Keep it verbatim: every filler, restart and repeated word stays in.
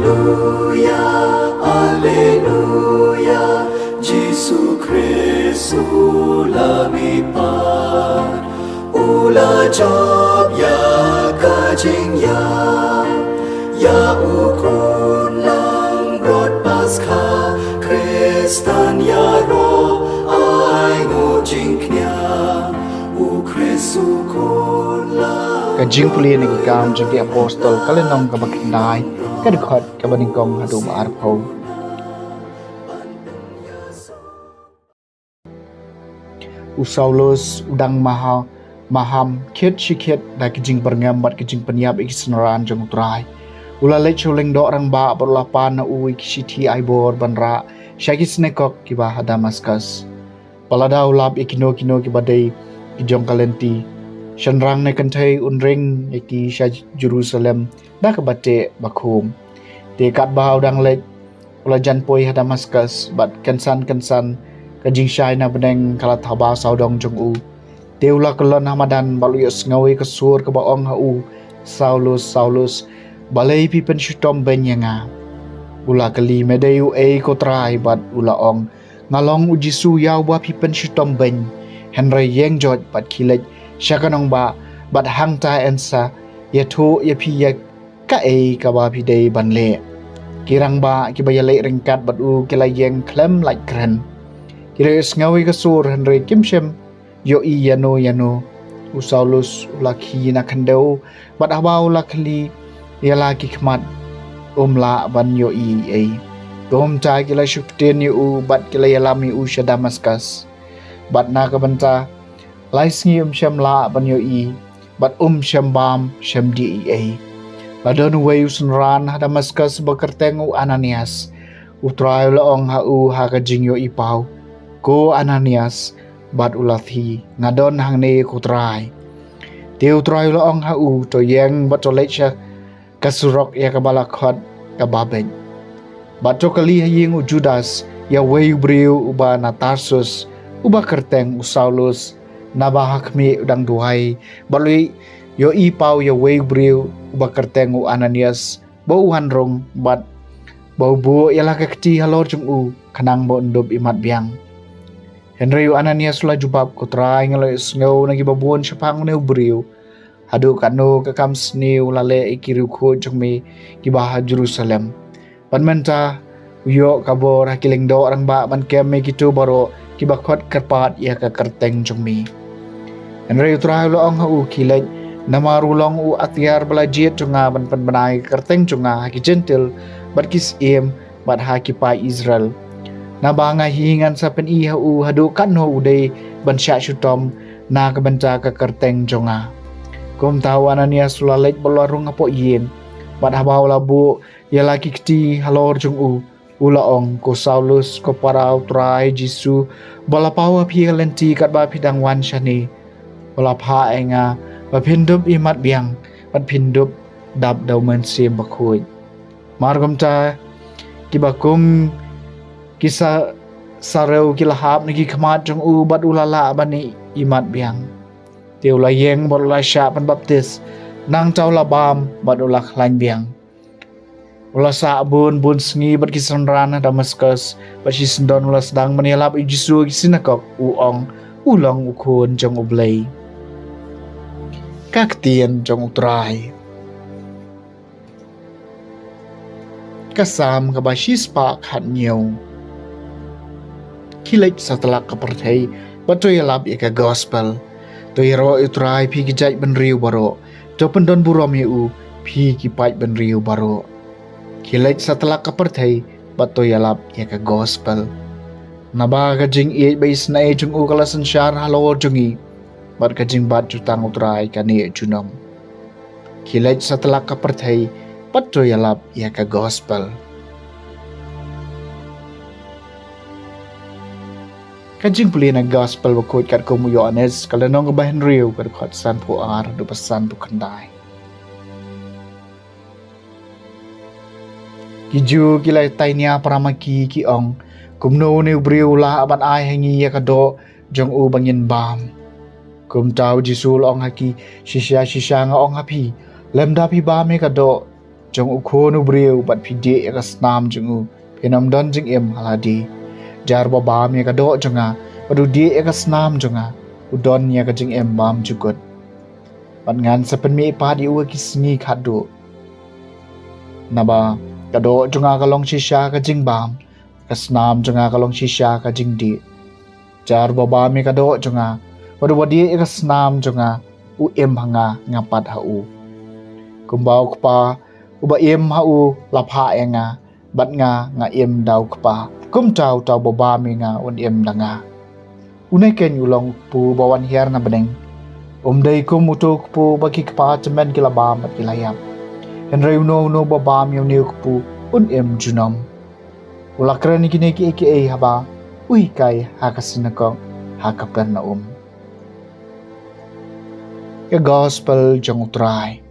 Alleluia, Alleluia, Jisu Khrist u la mihpat, u la jop ïa ka jingïap, ïa u khun langbrot Paskha, Khristan ïaroh ai nguh jingkñia, u Khrist u khun la. Ka jingpule na ki kam jong ki apostol ka lynnong kaba khyndai, ka dkhot kaba nyngkong haduh ba arphew. U Saulus u dang maha-, maham khit shi khit da ki jingpyrngem bad ki jingpynïap ïa ki synran jong u Trai. U la leit sha u lyngdoh rangbah bad u la pan na u ïa ki shithi ai bor ban rah sha ki synagog kiba ha Damaskus. Ba lada u lap ïa kino kino kiba dei ki jong ka lynti, shynrang ne kynthei un ring ïa ki sha Jerusalem da kaba teh ba khum. Te katba u dang leit, u la jan poi ha Damaskus, bad kynsan kynsan ka jingshai na bneng ka la thaba sawdong jong u. Te u la kyllon ha madan bad u ïohsngew ïa ka sur kaba ong ha u, "Saulus, Saulus, balei phi pynshitom beiñ ïa nga?" U la kylli, "Me dei uei ko Trai?" Bad u la ong, "Nga long u Jisu ïa uba phi pynshitom beiñ. Hynrei ïeng joit bad khie leit sha ka nongbah, bad hangta yn sa ïathuh ïa phi ïa kaei kaba phi dei ban leh." Ki rangbah kiba ïaleit ryngkat bad u ki la ïeng khlem lait kren. Ki la ïohsngew ïa ka sur hynrei kim shym ïohi ïano ïano. U Saulus u la khie na khyndew, bad haba u la kylli ïa la ki khmat, um lah ban ïohi ei. Kumta ki la shu ktien ïa u bad ki la ïalam ïa u sha Damaskus. Bad na ka bynta lai sngi um shym lah ban ïohi, bad um shym bam shym dih ei ei. La don uwei u synran ha Damaskus uba kyrteng u Ananias. U Trai u la ong ha u ha ka jingïohi paw, "Ko Ananias," bad u la ïathuh, "Nga don hangne ko Trai." Te u Trai u la ong ha u, "To ïeng bad to leit sha ka surok ïa kaba la khot ka Babeit, bad to kylli ha ïing u Judas ïa uwei u briew uba na Tarsus, uba kyrteng u Saulus, naba ha khmih u dang duwai bad u la ïohi paw ïa uwei u briew uba kyrteng u Ananias, ba u wan rung bad ba u buh ïa la ka kti halor jong u, khnang ba un dup imat biang." Hynrei u Ananias u la jubab, "Ko Trai, nga la ïohsngew na kiba bun shaphang une u briew, haduh katno ka kam sniew u la leh ïa ki riewkhuid jong me kiba ha Jerusalem. Bad mynta u ïoh ka bor ha ki lyngdoh rangbah ban kem ïa kito baroh kiba khot kyrpad ïa ka kyrteng jong me." Hynrei u Trai u la ong ha u, "Khie leit, namar u long u atiar ba la jied jong nga ban pynbna ïa ka kyrteng jong nga ha ki Jentil, bad ki syiem, bad ha ki paid Israel. Naba nga hi ngan sa pyni ha u haduh katno u dei ban shah shitom na ka bynta ka kyrteng jong nga." Kumta u Ananias u la leit bad u la rung hapoh ïing, bad haba u la buh ïa la ki kti halor jong u, u la ong, "Ko Saulus, ko para u Trai Jisu, ba la paw ha phi ha lynti katba phi dang wan shane, u la phah ïa nga ba phin dup imat biang bad phin dup dap da u Mynsiem Bakhuid." Mar kumta, kiba kum ki sa, sarew ki la hap na ki khmat jong u, bad u la lah ban imat biang. Te u la ïeng bad u la shah pynbaptis, nangta u la bam bad u la khlaiñ biang. U la sah bun bun sngi bad ki synran ha Damaskus, bad shisyndon u la sdang ban ïalap ïa u Jisu ha ki synagog, u ong u long u Khun jong U Blei. Ka ktien jong U Trai. Ka Salm kaba shispah khathynñiew. Khie leit satlak ka pyrthei bad to ïalap ïa ka gospel. To ïaroh ïa U Trai phi ki jaitbynriew baroh. To pyndonburom ïa u phi ki paidbynriew baroh. Khie leit satlak ka pyrthei bad to ïalap ïa ka gospel. Naba ka jingïeit ba isynei jong u ka la synshar halor jong ngi, bad ka jingbat jutang U Trai ka neh junom. Khie leit satlak ka pyrthei bad to ïalap ïa ka gospel. Ka jingpule na gospel bakhuid katkum u Ïoannis, ka lynnong kaba hynriew, ka dkhot sanphew ar haduh ba sanphew khyndai. Ki Jiw ki la tainia para ma ki, ki ong, "Kumno une u briew u lah ban ai ha ngi ïa ka doh jong u ba ngin bam?" Kumta u Jisu u la ong ha ki, "Shisha shisha nga ong ha phi, lymda phi bam ïa ka doh jong U Khun u briew, bad phi dieh ïa ka snam jong u, phin ym don jingim ha lade. Jar uba bam ïa ka doh jong nga bad u dieh ïa ka snam jong nga, u don ïa ka jingim bymjukut, bad ngan sa pynmih pat ïa u ha ki sngi khatduh. Naba ka doh jong nga ka long shisha ka jingbam, ka snam jong nga ka long shisha ka jingdih. Jar uba bam ïa ka doh jong nga bad uba dieh ïa ka snam jong nga, u im ha nga, nga pat ha u. Kumba U Kpa uba im ha u la phah ïa nga, bad nga, nga im da U Kpa, kumta uta uba bam ïa nga un im da nga. Une keiñ u long U Kpu ba wan hiar na bneng. Um dei kum uto U Kpu ba ki kpa tymmen ki la bam bad ki la ïap, hynrei uno uno uba bam ïa une U Kpu un im junom. U la kren ïa kine kiei kiei haba u hikai ha ka synagog ha Kapernaum. Ka Gospel jong U Trai.